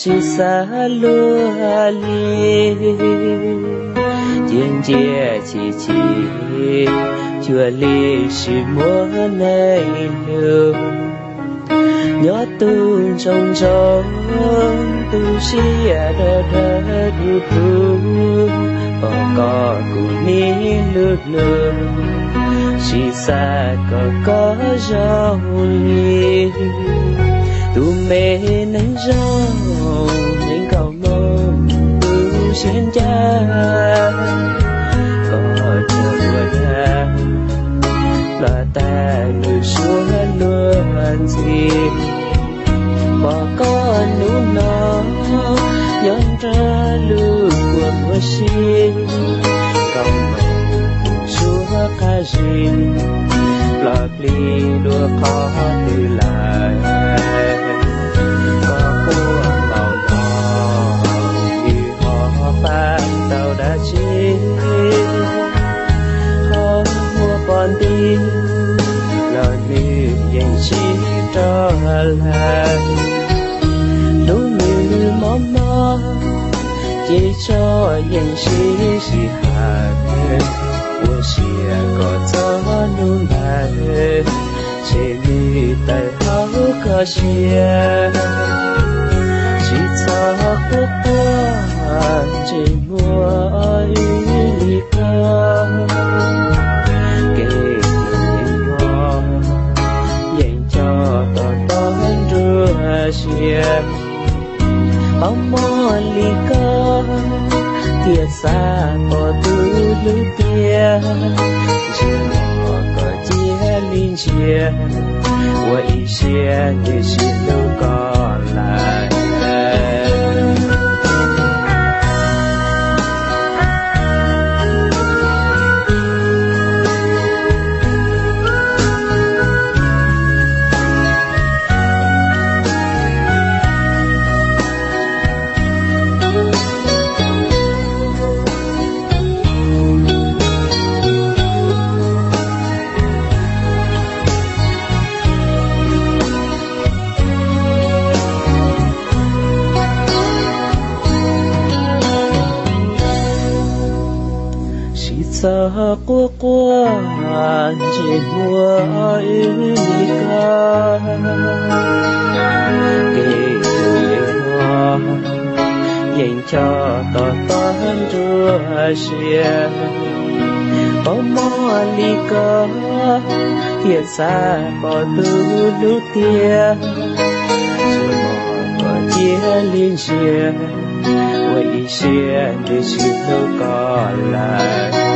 Tsis xav luag li, cia ncia chim chim, cuag li tsis muaj neeg hlub. Nyob tu ntsoov ntsoov, tu siab dawb dawb du du, pom koj kuv nim hlub hlub, tsis xav kom koj zoo li. Tus me neeg zoo, neeg nkauj Hmoob tu siab ncaj, koj cog lus dag los tag lus suab luag ntxhi. Pom koj hnub no nyob nrog lub kua muag si, nkauj Hmoob suab qab zib, plos plig dua qhov twg lawm. Koj quaj npaum no, nws ho pab tau dab tsi? Ho muaj pom nti los nws yeej tsis rov lawm. Hnub nws mob mob, ces tso yeej sib sib hawm, ua siab kom txog hnub ntawd, ces nws tawm hauv koj siab. Tsis txhob quaj quaj, ntsej muag li koj, kev hlub yeej yog, yeej cog toj toj nruab siab. Ho muaj li koj, thiaj xav pom tus hlub tiag, ntsej muag koj cia li ntsia, ua ib siab twb tsis hlub koj lawm. Tsis txhob quaj quaj, ntsej muag wb li koj, kev hlub yeej yog, yeej cog toj toj nruab siab. Ho muaj li koj, thiaj xav pom tus hlub tiag, ntsej muag koj cia li ntsia, ua ib siab twb tsis hlub koj lawm.